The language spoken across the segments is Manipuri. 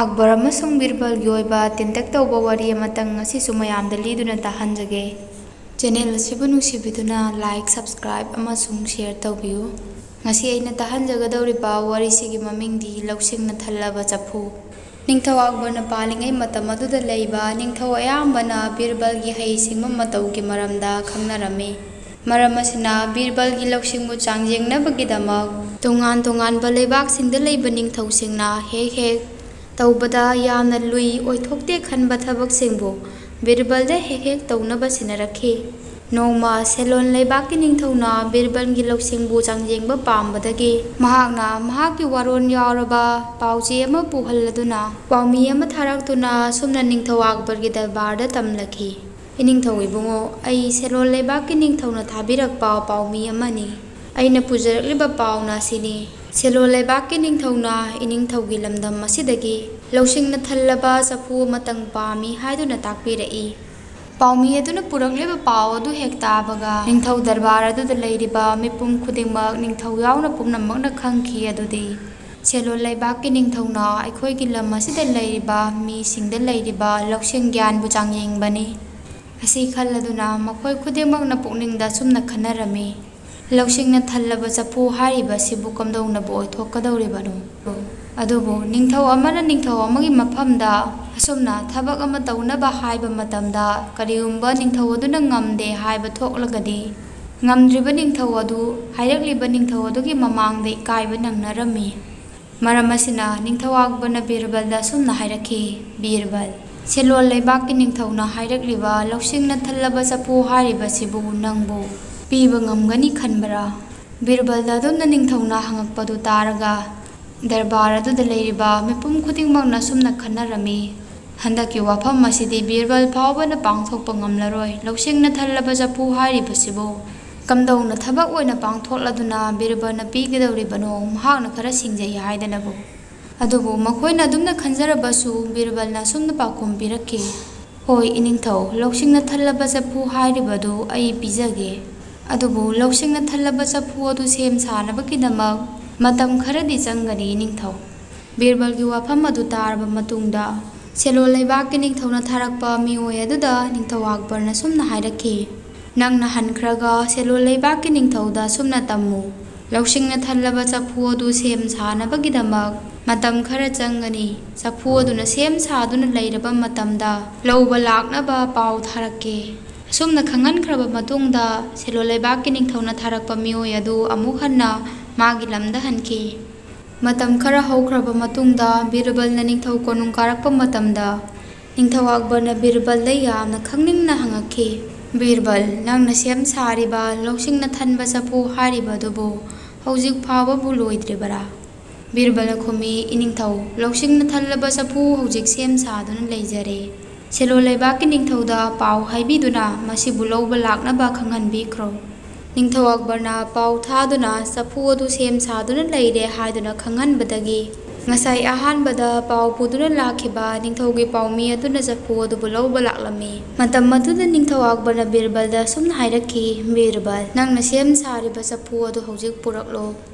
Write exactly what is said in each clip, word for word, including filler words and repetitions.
ꯑꯛꯕꯔ ꯑꯃꯁꯨꯡ ꯕꯤꯔꯕꯜꯒꯤ ꯑꯣꯏꯕ ꯇꯦꯟꯇꯛ ꯇꯧꯕ ꯋꯥꯔꯤ ꯑꯃꯇꯪ ꯉꯁꯤꯁꯨ ꯃꯌꯥꯝꯗ ꯂꯤꯗꯨꯅ ꯇꯥꯍꯟꯖꯒꯦ꯫ ꯆꯦꯅꯦꯜ ꯑꯁꯤꯕꯨ ꯅꯨꯡꯁꯤꯕꯤꯗꯨꯅ like, subscribe ꯑꯃꯁꯨꯡ share ꯇꯧꯕꯤꯌꯨ꯫ ꯉꯁꯤ ꯑꯩꯅ ꯇꯥꯍꯟꯖꯒꯗꯧꯔꯤꯕ ꯋꯥꯔꯤꯁꯤꯒꯤ ꯃꯃꯤꯡꯗꯤ ꯂꯧꯁꯤꯡꯅ ꯊꯜꯂꯕ ꯆꯐꯨ꯫ ꯅꯤꯡꯊꯧ ꯑꯛꯕꯔꯅ ꯄꯥꯜꯂꯤꯉꯩ ꯃꯇꯝ ꯑꯗꯨꯗ ꯂꯩꯕ ꯅꯤꯡꯊꯧ ꯑꯌꯥꯝꯕꯅ ꯕꯤꯔꯕꯜꯒꯤ ꯍꯩꯁꯤꯡꯕ ꯃꯇꯧꯒꯤ ꯃꯔꯝꯗ ꯈꯪꯅꯔꯝꯃꯤ꯫ ꯃꯔꯝ ꯑꯁꯤꯅ ꯕꯤꯔꯕꯜꯒꯤ ꯂꯧꯁꯤꯡꯕꯨ ꯆꯥꯡꯌꯦꯡꯅꯕꯒꯤꯗꯃꯛ ꯇꯣꯉꯥꯟ ꯇꯣꯉꯥꯟꯕ ꯂꯩꯕꯥꯛꯁꯤꯡꯗ ꯂꯩꯕ ꯅꯤꯡꯊꯧꯁꯤꯡꯅ ꯍꯦꯛ ꯍꯦꯛ ꯇꯧꯕꯗ ꯌꯥꯝꯅ ꯂꯨꯏ ꯑꯣꯏꯊꯣꯛꯇꯦ ꯈꯟꯕ ꯊꯕꯛꯁꯤꯡꯕꯨ ꯕꯤꯔꯕꯜꯗ ꯍꯦꯛ ꯍꯦꯛ ꯇꯧꯅꯕ ꯁꯤꯟꯅꯔꯛꯈꯤ꯫ ꯅꯣꯡꯃ ꯁꯦꯂꯣꯟ ꯂꯩꯕꯥꯛꯀꯤ ꯅꯤꯡꯊꯧꯅ ꯕꯤꯔꯕꯜꯒꯤ ꯂꯧꯁꯤꯡꯕꯨ ꯆꯥꯡꯌꯦꯡꯕ ꯄꯥꯝꯕꯗꯒꯤ ꯃꯍꯥꯛꯅ ꯃꯍꯥꯛꯀꯤ ꯋꯥꯔꯣꯜ ꯌꯥꯎꯔꯕ ꯄꯥꯎꯆꯦ ꯑꯃ ꯄꯨꯍꯜꯂꯗꯨꯅ ꯄꯥꯎꯃꯤ ꯑꯃ ꯊꯥꯔꯛꯇꯨꯅ ꯑꯁꯨꯝꯅ ꯅꯤꯡꯊꯧ ꯑꯛꯕꯔꯒꯤ ꯗꯔꯕꯥꯔꯗ ꯇꯝꯂꯛꯈꯤ꯫ "ꯏꯅꯤꯡꯊꯧ ꯏꯕꯨꯡꯉꯣ, ꯑꯩ ꯁꯦꯂꯣꯟ ꯂꯩꯕꯥꯛꯀꯤ ꯅꯤꯡꯊꯧꯅ ꯊꯥꯕꯤꯔꯛꯄ ꯄꯥꯎꯃꯤ ꯑꯃꯅꯤ꯫ ꯑꯩꯅ ꯄꯨꯖꯔꯛꯂꯤꯕ ꯄꯥꯎꯅ ꯑꯁꯤꯅꯤ꯫ ꯁꯦꯂꯣꯟ ꯂꯩꯕꯥꯛꯀꯤ ꯅꯤꯡꯊꯧꯅ ꯏꯅꯤꯡꯊꯧꯒꯤ ꯂꯝꯗꯝ ꯑꯁꯤꯗꯒꯤ ꯂꯧꯁꯤꯡꯅ ꯊꯜꯂꯕ ꯆꯐꯨ ꯑꯃꯇꯪ ꯄꯥꯝꯃꯤ ꯍꯥꯏꯗꯨꯅ ꯇꯥꯛꯄꯤꯔꯛꯏ꯫" ꯄꯥꯎꯃꯤ ꯑꯗꯨꯅ ꯄꯨꯔꯛꯂꯤꯕ ꯄꯥꯎ ꯑꯗꯨ ꯍꯦꯛ ꯇꯥꯕꯒ ꯅꯤꯡꯊꯧ ꯗꯔꯕꯥꯔ ꯑꯗꯨꯗ ꯂꯩꯔꯤꯕ ꯃꯤꯄꯨꯝ ꯈꯨꯗꯤꯡꯃꯛ, ꯅꯤꯡꯊꯧ ꯌꯥꯎꯅ ꯄꯨꯝꯅꯃꯛꯅ ꯈꯪꯈꯤ ꯑꯗꯨꯗꯤ ꯁꯦꯂꯣꯟ ꯂꯩꯕꯥꯛꯀꯤ ꯅꯤꯡꯊꯧꯅ ꯑꯩꯈꯣꯏꯒꯤ ꯂꯝ ꯑꯁꯤꯗ ꯂꯩꯔꯤꯕ ꯃꯤꯁꯤꯡꯗ ꯂꯩꯔꯤꯕ ꯂꯧꯁꯤꯡ ꯒ꯭ꯌꯥꯟꯕꯨ ꯆꯥꯡꯌꯦꯡꯕꯅꯤ꯫ ꯑꯁꯤ ꯈꯜꯂꯗꯨꯅ ꯃꯈꯣꯏ ꯈꯨꯗꯤꯡꯃꯛꯅ ꯄꯨꯛꯅꯤꯡꯗ ꯑꯁꯨꯝꯅ ꯈꯟꯅꯔꯝꯃꯤ, "ꯂꯧꯁꯤꯡꯅ ꯊꯜꯂꯕ ꯆꯐꯨ ꯍꯥꯏꯔꯤꯕꯁꯤꯕꯨ ꯀꯝꯗꯧꯅꯕꯨ ꯑꯣꯏꯊꯣꯛꯀꯗꯧꯔꯤꯕꯅꯣ?" ꯑꯗꯨꯕꯨ ꯅꯤꯡꯊꯧ ꯑꯃꯅ ꯅꯤꯡꯊꯧ ꯑꯃꯒꯤ ꯃꯐꯝꯗ ꯑꯁꯨꯝꯅ ꯊꯕꯛ ꯑꯃ ꯇꯧꯅꯕ ꯍꯥꯏꯕ ꯃꯇꯝꯗ, ꯀꯔꯤꯒꯨꯝꯕ ꯅꯤꯡꯊꯧ ꯑꯗꯨꯅ ꯉꯝꯗꯦ ꯍꯥꯏꯕ ꯊꯣꯛꯂꯒꯗꯤ, ꯉꯝꯗ꯭ꯔꯤꯕ ꯅꯤꯡꯊꯧ ꯑꯗꯨ ꯍꯥꯏꯔꯛꯂꯤꯕ ꯅꯤꯡꯊꯧ ꯑꯗꯨꯒꯤ ꯃꯃꯥꯡꯗ ꯏꯀꯥꯏꯕ ꯅꯪꯅꯔꯝꯃꯤ꯫ ꯃꯔꯝ ꯑꯁꯤꯅ ꯅꯤꯡꯊꯧ ꯑꯛꯕꯔꯅ ꯕꯤꯔꯕꯜꯗ ꯑꯁꯨꯝꯅ ꯍꯥꯏꯔꯛꯈꯤ, "ꯕꯤꯔꯕꯜ, ꯁꯦꯂꯣꯟ ꯂꯩꯕꯥꯛꯀꯤ ꯅꯤꯡꯊꯧꯅ ꯍꯥꯏꯔꯛꯂꯤꯕ ꯂꯧꯁꯤꯡꯅ ꯊꯜꯂꯕ ꯆꯐꯨ ꯍꯥꯏꯔꯤꯕꯁꯤꯕꯨ ꯅꯪꯕꯨ ꯄꯤꯕ ꯉꯝꯒꯅꯤ ꯈꯟꯕ꯭ꯔꯥ?" ꯕꯤꯔꯕꯜꯗ ꯑꯗꯨꯝꯅ ꯅꯤꯡꯊꯧꯅ ꯍꯪꯉꯛꯄꯗꯨ ꯇꯥꯔꯒ ꯗꯔꯕꯥꯔ ꯑꯗꯨꯗ ꯂꯩꯔꯤꯕ ꯃꯤꯄꯨꯝ ꯈꯨꯗꯤꯡꯃꯛꯅ ꯑꯁꯨꯝꯅ ꯈꯟꯅꯔꯝꯃꯤ, "ꯍꯟꯗꯛꯀꯤ ꯋꯥꯐꯝ ꯑꯁꯤꯗꯤ ꯕꯤꯔꯕꯜ ꯐꯥꯎꯕꯅ ꯄꯥꯡꯊꯣꯛꯄ ꯉꯝꯂꯔꯣꯏ꯫ ꯂꯧꯁꯤꯡꯅ ꯊꯜꯂꯕ ꯆꯐꯨ ꯍꯥꯏꯔꯤꯕꯁꯤꯕꯨ ꯀꯝꯗꯧꯅ ꯊꯕꯛ ꯑꯣꯏꯅ ꯄꯥꯡꯊꯣꯛꯂꯗꯨꯅ ꯕꯤꯔꯕꯜꯅ ꯄꯤꯒꯗꯧꯔꯤꯕꯅꯣ? ꯃꯍꯥꯛꯅ ꯈꯔ ꯁꯤꯡꯖꯩ ꯍꯥꯏꯗꯅꯕꯨ?" ꯑꯗꯨꯕꯨ ꯃꯈꯣꯏꯅ ꯑꯗꯨꯝꯅ ꯈꯟꯖꯔꯕꯁꯨ ꯕꯤꯔꯕꯜꯅ ꯑꯁꯨꯝꯅ ꯄꯥꯎꯈꯨꯝ ꯄꯤꯔꯛꯈꯤ, "ꯍꯣꯏ ꯏꯅꯤꯡꯊꯧ, ꯂꯧꯁꯤꯡꯅ ꯊꯜꯂꯕ ꯆꯐꯨ ꯍꯥꯏꯔꯤꯕꯗꯨ ꯑꯩ ꯄꯤꯖꯒꯦ꯫ ꯑꯗꯨꯕꯨ ꯂꯧꯁꯤꯡꯅ ꯊꯜꯂꯕ ꯆꯐꯨ ꯑꯗꯨ ꯁꯦꯝ ꯁꯥꯅꯕꯒꯤꯗꯃꯛ ꯃꯇꯝ ꯈꯔꯗꯤ ꯆꯪꯒꯅꯤ ꯏꯅꯤꯡꯊꯧ꯫" ꯕꯤꯔꯕꯜꯒꯤ ꯋꯥꯐꯝ ꯑꯗꯨ ꯇꯥꯔꯕ ꯃꯇꯨꯡꯗ ꯁꯦꯂꯣꯟ ꯂꯩꯕꯥꯛꯀꯤ ꯅꯤꯡꯊꯧꯅ ꯊꯥꯔꯛꯄ ꯃꯤꯑꯣꯏ ꯑꯗꯨꯗ ꯅꯤꯡꯊꯧ ꯑꯛꯕꯔꯅ ꯁꯨꯝꯅ ꯍꯥꯏꯔꯛꯈꯤ, "ꯅꯪꯅ ꯍꯟꯈ꯭ꯔꯒ ꯁꯦꯂꯣꯟ ꯂꯩꯕꯥꯛꯀꯤ ꯅꯤꯡꯊꯧꯗ ꯁꯨꯝꯅ ꯇꯝꯃꯨ, ꯂꯧꯁꯤꯡꯅ ꯊꯜꯂꯕ ꯆꯐꯨ ꯑꯗꯨ ꯁꯦꯝ ꯁꯥꯅꯕꯒꯤꯗꯃꯛ ꯃꯇꯝ ꯈꯔ ꯆꯪꯒꯅꯤ꯫ ꯆꯐꯨ ꯑꯗꯨꯅ ꯁꯦꯝ ꯁꯥꯗꯨꯅ ꯂꯩꯔꯕ ꯃꯇꯝꯗ ꯂꯧꯕ ꯂꯥꯛꯅꯕ ꯄꯥꯎ ꯊꯥꯔꯛꯀꯦ꯫" ꯑꯁꯨꯝꯅ ꯈꯪꯍꯟꯈ꯭ꯔꯕ ꯃꯇꯨꯡꯗ ꯁꯦꯂꯣꯟ ꯂꯩꯕꯥꯛꯀꯤ ꯅꯤꯡꯊꯧꯅ ꯊꯥꯔꯛꯄ ꯃꯤꯑꯣꯏ ꯑꯗꯨ ꯑꯃꯨꯛ ꯍꯟꯅ ꯃꯥꯒꯤ ꯂꯝꯗ ꯍꯟꯈꯤ꯫ ꯃꯇꯝ ꯈꯔ ꯍꯧꯈ꯭ꯔꯕ ꯃꯇꯨꯡꯗ ꯕꯤꯔꯕꯜꯅ ꯅꯤꯡꯊꯧ ꯀꯣꯅꯨꯡ ꯀꯥꯔꯛꯄ ꯃꯇꯝꯗ ꯅꯤꯡꯊꯧ ꯑꯛꯕꯔꯅ ꯕꯤꯔꯕꯜꯗ ꯌꯥꯝꯅ ꯈꯪꯅꯤꯡꯅ ꯍꯪꯉꯛꯈꯤ, "ꯕꯤꯔꯕꯜ, ꯅꯪꯅ ꯁꯦꯝ ꯁꯥꯔꯤꯕ ꯂꯧꯁꯤꯡꯅ ꯊꯟꯕ ꯆꯐꯨ ꯍꯥꯏꯔꯤꯕ ꯑꯗꯨꯕꯨ ꯍꯧꯖꯤꯛ ꯐꯥꯎꯕꯕꯨ ꯂꯣꯏꯗ꯭ꯔꯤꯕꯔꯥ?" ꯕꯤꯔꯕꯜꯅ ꯈꯨꯝꯃꯤ, "ꯏꯅꯤꯡꯊꯧ, ꯂꯧꯁꯤꯡꯅ ꯊꯜꯂꯕ ꯆꯐꯨ ꯍꯧꯖꯤꯛ ꯁꯦꯝ ꯁꯥꯗꯨꯅ ꯂꯩꯖꯔꯦ꯫ ꯁꯦꯂꯣꯟ ꯂꯩꯕꯥꯛꯀꯤ ꯅꯤꯡꯊꯧꯗ ꯄꯥꯎ ꯍꯥꯏꯕꯤꯗꯨꯅ ꯃꯁꯤꯕꯨ ꯂꯧꯕ ꯂꯥꯛꯅꯕ ꯈꯪꯍꯟꯕꯤꯈ꯭ꯔꯣ꯫" ꯅꯤꯡꯊꯧ ꯑꯛꯕꯔꯅ ꯄꯥꯎ ꯊꯥꯗꯨꯅ ꯆꯐꯨ ꯑꯗꯨ ꯁꯦꯝ ꯁꯥꯗꯨꯅ ꯂꯩꯔꯦ ꯍꯥꯏꯗꯨꯅ ꯈꯪꯍꯟꯕꯗꯒꯤ ꯉꯁꯥꯏ ꯑꯍꯥꯟꯕꯗ ꯄꯥꯎ ꯄꯨꯗꯨꯅ ꯂꯥꯛꯈꯤꯕ ꯅꯤꯡꯊꯧꯒꯤ ꯄꯥꯎꯃꯤ ꯑꯗꯨꯅ ꯆꯐꯨ ꯑꯗꯨꯕꯨ ꯂꯧꯕ ꯂꯥꯛꯂꯝꯃꯤ꯫ ꯃꯇꯝ ꯑꯗꯨꯗ ꯅꯤꯡꯊꯧ ꯑꯛꯕꯔꯅ ꯕꯤꯔꯕꯜꯗ ꯑꯁꯨꯝꯅ ꯍꯥꯏꯔꯛꯈꯤ, "ꯕꯤꯔꯕꯜ, ꯅꯪꯅ ꯁꯦꯝ ꯁꯥꯔꯤꯕ ꯆꯐꯨ ꯑꯗꯨ ꯍꯧꯖꯤꯛ ꯄꯨꯔꯛꯂꯣ꯫"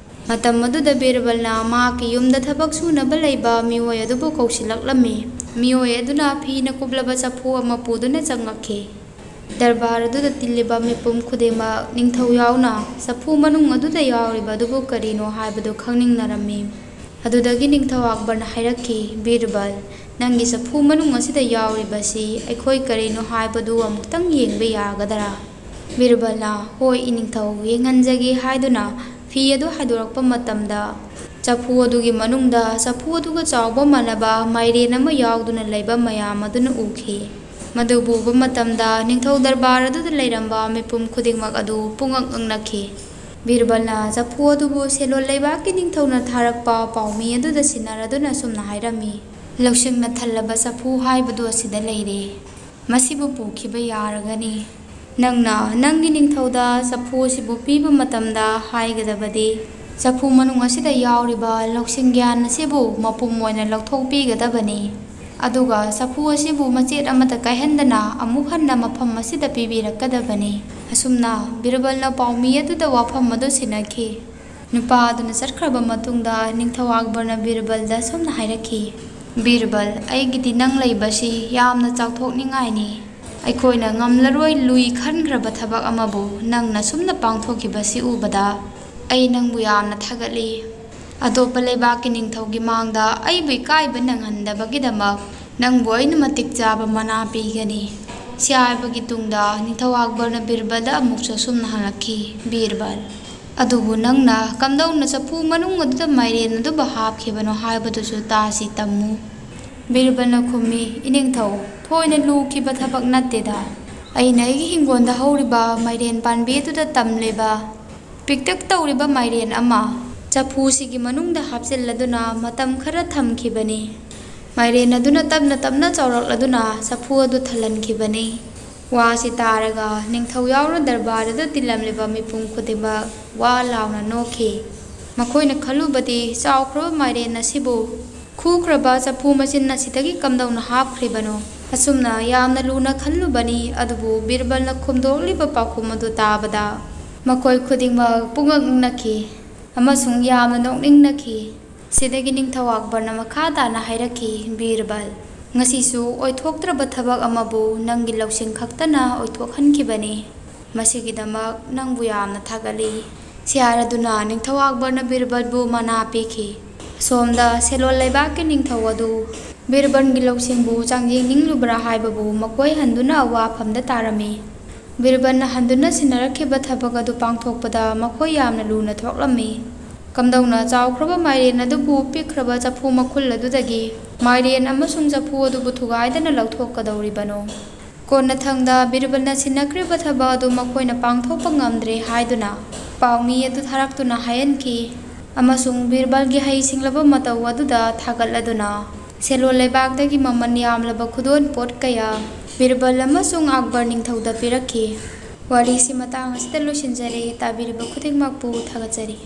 ꯃꯇꯝ ꯑꯗꯨꯗ ꯕꯤꯔꯕꯜꯅ ꯃꯍꯥꯛꯀꯤ ꯌꯨꯝꯗ ꯊꯕꯛ ꯁꯨꯅꯕ ꯂꯩꯕ ꯃꯤꯑꯣꯏ ꯑꯗꯨꯕꯨ ꯀꯧꯁꯤꯜꯂꯛꯂꯝꯃꯤ꯫ ꯃꯤꯑꯣꯏ ꯑꯗꯨꯅ ꯐꯤꯅ ꯀꯨꯞꯂꯕ ꯆꯐꯨ ꯑꯃ ꯄꯨꯗꯨꯅ ꯆꯪꯂꯛꯈꯤ꯫ ꯗꯔꯕꯥꯔ ꯑꯗꯨꯗ ꯇꯤꯜꯂꯤꯕ ꯃꯤꯄꯨꯝ ꯈꯨꯗꯤꯡꯃꯛ, ꯅꯤꯡꯊꯧ ꯌꯥꯎꯅ, ꯆꯐꯨ ꯃꯅꯨꯡ ꯑꯗꯨꯗ ꯌꯥꯎꯔꯤꯕ ꯑꯗꯨꯕꯨ ꯀꯔꯤꯅꯣ ꯍꯥꯏꯕꯗꯨ ꯈꯪꯅꯤꯡꯅꯔꯝꯃꯤ꯫ ꯑꯗꯨꯗꯒꯤ ꯅꯤꯡꯊꯧ ꯑꯛꯕꯔꯅ ꯍꯥꯏꯔꯛꯈꯤ, "ꯕꯤꯔꯕꯜ, ꯅꯪꯒꯤ ꯆꯐꯨ ꯃꯅꯨꯡ ꯑꯁꯤꯗ ꯌꯥꯎꯔꯤꯕꯁꯤ ꯑꯩꯈꯣꯏ ꯀꯔꯤꯅꯣ ꯍꯥꯏꯕꯗꯨ ꯑꯃꯨꯛꯇꯪ ꯌꯦꯡꯕ ꯌꯥꯒꯗꯔꯥ?" ꯕꯤꯔꯕꯜꯅ, "ꯍꯣꯏ, ꯏꯅꯤꯡꯊꯧ, ꯌꯦꯡꯍꯟꯖꯒꯦ" ꯍꯥꯏꯗꯨꯅ ꯐꯤ ꯑꯗꯨ ꯍꯥꯏꯗꯣꯔꯛꯄ ꯃꯇꯝꯗ, ꯆꯐꯨ ꯑꯗꯨꯒꯤ ꯃꯅꯨꯡꯗ ꯆꯐꯨ ꯑꯗꯨꯒ ꯆꯥꯎꯕ ꯃꯥꯟꯅꯕ ꯃꯥꯏꯔꯦꯟ ꯑꯃ ꯌꯥꯎꯗꯨꯅ ꯂꯩꯕ ꯃꯌꯥꯝ ꯑꯗꯨꯅ ꯎꯈꯤ꯫ ꯃꯗꯨꯕꯨ ꯎꯕ ꯃꯇꯝꯗ ꯅꯤꯡꯊꯧ ꯗꯔꯕꯥꯔ ꯑꯗꯨꯗ ꯂꯩꯔꯝꯕ ꯃꯤꯄꯨꯝ ꯈꯨꯗꯤꯡꯃꯛ ꯑꯗꯨ ꯄꯨꯡꯉꯛ ꯉꯛꯅꯈꯤ꯫ ꯕꯤꯔꯕꯜꯅ ꯆꯐꯨ ꯑꯗꯨꯕꯨ ꯁꯦꯂꯣꯟ ꯂꯩꯕꯥꯛꯀꯤ ꯅꯤꯡꯊꯧꯅ ꯊꯥꯔꯛꯄ ꯄꯥꯎꯃꯤ ꯑꯗꯨꯗ ꯁꯤꯟꯅꯔꯗꯨꯅ ꯑꯁꯨꯝꯅ ꯍꯥꯏꯔꯝꯃꯤ, "ꯂꯧꯁꯤꯡꯅ ꯊꯜꯂꯕ ꯆꯐꯨ ꯍꯥꯏꯕꯗꯨ ꯑꯁꯤꯗ ꯂꯩꯔꯦ꯫ ꯃꯁꯤꯕꯨ ꯄꯨꯈꯤꯕ ꯌꯥꯔꯒꯅꯤ꯫ ꯅꯪꯅ ꯅꯪꯒꯤ ꯅꯤꯡꯊꯧꯗ ꯆꯐꯨ ꯑꯁꯤꯕꯨ ꯄꯤꯕ ꯃꯇꯝꯗ ꯍꯥꯏꯒꯗꯕꯗꯤ, ꯆꯐꯨ ꯃꯅꯨꯡ ꯑꯁꯤꯗ ꯌꯥꯎꯔꯤꯕ ꯂꯧꯁꯤꯡ ꯒ꯭ꯌꯥꯟ ꯑꯁꯤꯕꯨ ꯃꯄꯨꯝ ꯑꯣꯏꯅ ꯂꯧꯊꯣꯛꯄꯤꯒꯗꯕꯅꯤ꯫ ꯑꯗꯨꯒ ꯆꯐꯨ ꯑꯁꯤꯕꯨ ꯃꯆꯦꯠ ꯑꯃꯠꯇ ꯀꯥꯏꯍꯟꯗꯅ ꯑꯃꯨꯛ ꯍꯟꯅ ꯃꯐꯝ ꯑꯁꯤꯗ ꯄꯤꯕꯤꯔꯛꯀꯗꯕꯅꯤ꯫" ꯑꯁꯨꯝꯅ ꯕꯤꯔꯕꯜꯅ ꯄꯥꯎꯃꯤ ꯑꯗꯨꯗ ꯋꯥꯐꯝ ꯑꯗꯨ ꯁꯤꯟꯅꯈꯤ꯫ ꯅꯨꯄꯥ ꯑꯗꯨꯅ ꯆꯠꯈ꯭ꯔꯕ ꯃꯇꯨꯡꯗ ꯅꯤꯡꯊꯧ ꯑꯛꯕꯔꯅ ꯕꯤꯔꯕꯜꯗ ꯑꯁꯨꯝꯅ ꯍꯥꯏꯔꯛꯈꯤ, "ꯕꯤꯔꯕꯜ, ꯑꯩꯒꯤꯗꯤ ꯅꯪ ꯂꯩꯕꯁꯤ ꯌꯥꯝꯅ ꯆꯥꯎꯊꯣꯛꯅꯤꯡꯉꯥꯏꯅꯤ꯫ ꯑꯩꯈꯣꯏꯅ ꯉꯝꯂꯔꯣꯏ ꯂꯨꯏ ꯈꯟꯈ꯭ꯔꯕ ꯊꯕꯛ ꯑꯃꯕꯨ ꯅꯪꯅ ꯁꯨꯝꯅ ꯄꯥꯡꯊꯣꯛꯈꯤꯕꯁꯤ ꯎꯕꯗ ꯑꯩ ꯅꯪꯕꯨ ꯌꯥꯝꯅ ꯊꯥꯒꯠꯂꯤ꯫ ꯑꯇꯣꯞꯄ ꯂꯩꯕꯥꯛꯀꯤ ꯅꯤꯡꯊꯧꯒꯤ ꯃꯥꯡꯗ ꯑꯩꯕꯨ ꯏꯀꯥꯏꯕ ꯅꯪꯍꯟꯗꯕꯒꯤꯗꯃꯛ ꯅꯪꯕꯨ ꯑꯩꯅ ꯃꯇꯤꯛ ꯆꯥꯕ ꯃꯅꯥ ꯄꯤꯒꯅꯤ꯫" ꯁꯤ ꯍꯥꯏꯕꯒꯤ ꯇꯨꯡꯗ ꯅꯤꯡꯊꯧ ꯑꯛꯕꯔꯅ ꯕꯤꯔꯕꯜꯗ ꯑꯃꯨꯛꯁꯨ ꯑꯁꯨꯝꯅ ꯍꯪꯂꯛꯈꯤ, "ꯕꯤꯔꯕꯜ, ꯑꯗꯨꯕꯨ ꯅꯪꯅ ꯀꯝꯗꯧꯅ ꯆꯐꯨ ꯃꯅꯨꯡ ꯑꯗꯨꯗ ꯃꯥꯏꯔꯦꯟ ꯑꯗꯨꯕꯨ ꯍꯥꯞꯈꯤꯕꯅꯣ ꯍꯥꯏꯕꯗꯨꯁꯨ ꯇꯥꯁꯤ ꯇꯝꯃꯨ꯫" ꯕꯤꯔꯕꯜꯅ ꯈꯨꯝꯃꯤ, "ꯏꯅꯤꯡꯊꯧ, ꯊꯣꯏꯅ ꯂꯨꯈꯤꯕ ꯊꯕꯛ ꯅꯠꯇꯦꯗ꯫ ꯑꯩꯅ ꯑꯩꯒꯤ ꯍꯤꯡꯒꯣꯜꯗ ꯍꯧꯔꯤꯕ ꯃꯥꯏꯔꯦꯟ ꯄꯥꯝꯕꯤ ꯑꯗꯨꯗ ꯇꯝꯂꯤꯕ ꯄꯤꯛꯇꯛ ꯇꯧꯔꯤꯕ ꯃꯥꯏꯔꯦꯟ ꯑꯃ ꯆꯐꯨꯁꯤꯒꯤ ꯃꯅꯨꯡꯗ ꯍꯥꯞꯆꯤꯜꯂꯗꯨꯅ ꯃꯇꯝ ꯈꯔ ꯊꯝꯈꯤꯕꯅꯤ꯫ ꯃꯥꯏꯔꯦꯟ ꯑꯗꯨꯅ ꯇꯞꯅ ꯇꯞꯅ ꯆꯥꯎꯔꯛꯂꯗꯨꯅ ꯆꯐꯨ ꯑꯗꯨ ꯊꯜꯍꯟꯈꯤꯕꯅꯤ꯫" ꯋꯥꯁꯤ ꯇꯥꯔꯒ ꯅꯤꯡꯊꯧ ꯌꯥꯎꯅ ꯗꯔꯕꯥꯔ ꯑꯗꯨꯗ ꯇꯤꯜꯂꯝꯂꯤꯕ ꯃꯤꯄꯨꯝ ꯈꯨꯗꯤꯡꯃꯛ ꯋꯥ ꯂꯥꯎꯅ ꯅꯣꯛꯈꯤ꯫ ꯃꯈꯣꯏꯅ ꯈꯜꯂꯨꯕꯗꯤ ꯆꯥꯎꯈ꯭ꯔꯕ ꯃꯥꯏꯔꯦꯟ ꯑꯁꯤꯕꯨ ꯈꯨꯈ꯭ꯔꯕ ꯆꯐꯨ ꯃꯆꯤꯟ ꯑꯁꯤꯗꯒꯤ ꯀꯝꯗꯧꯅ ꯍꯥꯞꯈ꯭ꯔꯤꯕꯅꯣ? ꯑꯁꯨꯝꯅ ꯌꯥꯝꯅ ꯂꯨꯅ ꯈꯜꯂꯨꯕꯅꯤ, ꯑꯗꯨꯕꯨ ꯕꯤꯔꯕꯜꯅ ꯈꯨꯝꯗꯣꯛꯂꯤꯕ ꯄꯥꯎꯈꯨꯝ ꯑꯗꯨ ꯇꯥꯕꯗ ꯃꯈꯣꯏ ꯈꯨꯗꯤꯡꯃꯛ ꯄꯨꯡꯉꯛ ꯉꯛꯅꯈꯤ ꯑꯃꯁꯨꯡ ꯌꯥꯝꯅ ꯅꯣꯛꯅꯤꯡꯅꯈꯤ꯫ ꯁꯤꯗꯒꯤ ꯅꯤꯡꯊꯧ ꯑꯛꯕꯔꯅ ꯃꯈꯥ ꯇꯥꯅ ꯍꯥꯏꯔꯛꯈꯤ, "ꯕꯤꯔꯕꯜ, ꯉꯁꯤꯁꯨ ꯑꯣꯏꯊꯣꯛꯇ꯭ꯔꯕ ꯊꯕꯛ ꯑꯃꯕꯨ ꯅꯪꯒꯤ ꯂꯧꯁꯤꯡ ꯈꯛꯇꯅ ꯑꯣꯏꯊꯣꯛꯍꯟꯈꯤꯕꯅꯤ꯫ ꯃꯁꯤꯒꯤꯗꯃꯛ ꯅꯪꯕꯨ ꯌꯥꯝꯅ ꯊꯥꯒꯠꯂꯤ꯫" ꯁꯤ ꯍꯥꯏꯔꯗꯨꯅ ꯅꯤꯡꯊꯧ ꯑꯛꯕꯔꯅ ꯕꯤꯔꯕꯜꯕꯨ ꯃꯅꯥ ꯄꯤꯈꯤ꯫ ꯑꯁꯣꯝꯗ ꯁꯦꯂꯣꯟ ꯂꯩꯕꯥꯛꯀꯤ ꯅꯤꯡꯊꯧ ꯑꯗꯨ ꯕꯤꯔꯕꯜꯒꯤ ꯂꯧꯁꯤꯡꯕꯨ ꯆꯥꯡꯌꯦꯡ ꯅꯤꯡꯂꯨꯕ꯭ꯔꯥ ꯍꯥꯏꯕꯕꯨ ꯃꯈꯣꯏ ꯍꯟꯗꯨꯅ ꯋꯥꯐꯝꯗ ꯇꯥꯔꯝꯃꯤ꯫ ꯕꯤꯔꯕꯜꯅ ꯍꯟꯗꯨꯅ ꯁꯤꯟꯅꯔꯛꯈꯤꯕ ꯊꯕꯛ ꯑꯗꯨ ꯄꯥꯡꯊꯣꯛꯄꯗ ꯃꯈꯣꯏ ꯌꯥꯝꯅ ꯂꯨꯅ ꯊꯣꯛꯂꯝꯃꯤ꯫ ꯀꯝꯗꯧꯅ ꯆꯥꯎꯈ꯭ꯔꯕ ꯃꯥꯏꯔꯦꯟ ꯑꯗꯨꯕꯨ ꯄꯤꯛꯈ꯭ꯔꯕ ꯆꯐꯨ ꯃꯈꯨꯜ ꯑꯗꯨꯗꯒꯤ ꯃꯥꯏꯔꯦꯟ ꯑꯃꯁꯨꯡ ꯆꯐꯨ ꯑꯗꯨꯕꯨ ꯊꯨꯒꯥꯏꯗꯅ ꯂꯧꯊꯣꯛꯀꯗꯧꯔꯤꯕꯅꯣ? ꯀꯣꯟꯅꯊꯪꯗ ꯕꯤꯔꯕꯜꯅ ꯁꯤꯟꯅꯈ꯭ꯔꯤꯕ ꯊꯕꯛ ꯑꯗꯨ ꯃꯈꯣꯏꯅ ꯄꯥꯡꯊꯣꯛꯄ ꯉꯝꯗ꯭ꯔꯦ ꯍꯥꯏꯗꯨꯅ ꯄꯥꯎꯃꯤ ꯑꯗꯨ ꯊꯥꯔꯛꯇꯨꯅ ꯍꯥꯏꯍꯟꯈꯤ ꯑꯃꯁꯨꯡ ꯕꯤꯔꯕꯜꯒꯤ ꯍꯩꯁꯤꯡꯂꯕ ꯃꯇꯧ ꯑꯗꯨꯗ ꯊꯥꯒꯠꯂꯗꯨꯅ ꯁꯦꯂꯣꯟ ꯂꯩꯕꯥꯛꯇꯒꯤ ꯃꯃꯜ ꯌꯥꯝꯂꯕ ꯈꯨꯗꯣꯜ ꯄꯣꯠ ꯀꯌꯥ ꯕꯤꯔꯕꯜ ꯑꯃꯁꯨꯡ ꯑꯛꯕꯔ ꯅꯤꯡꯊꯧꯗ ꯄꯤꯔꯛꯈꯤ꯫ ꯋꯥꯔꯤꯁꯤ ꯃꯇꯥꯡ ꯑꯁꯤꯗ ꯂꯣꯏꯁꯤꯟꯖꯔꯦ꯫ ꯇꯥꯕꯤꯔꯤꯕ ꯈꯨꯗꯤꯡꯃꯛꯄꯨ ꯊꯥꯒꯠꯆꯔꯤ꯫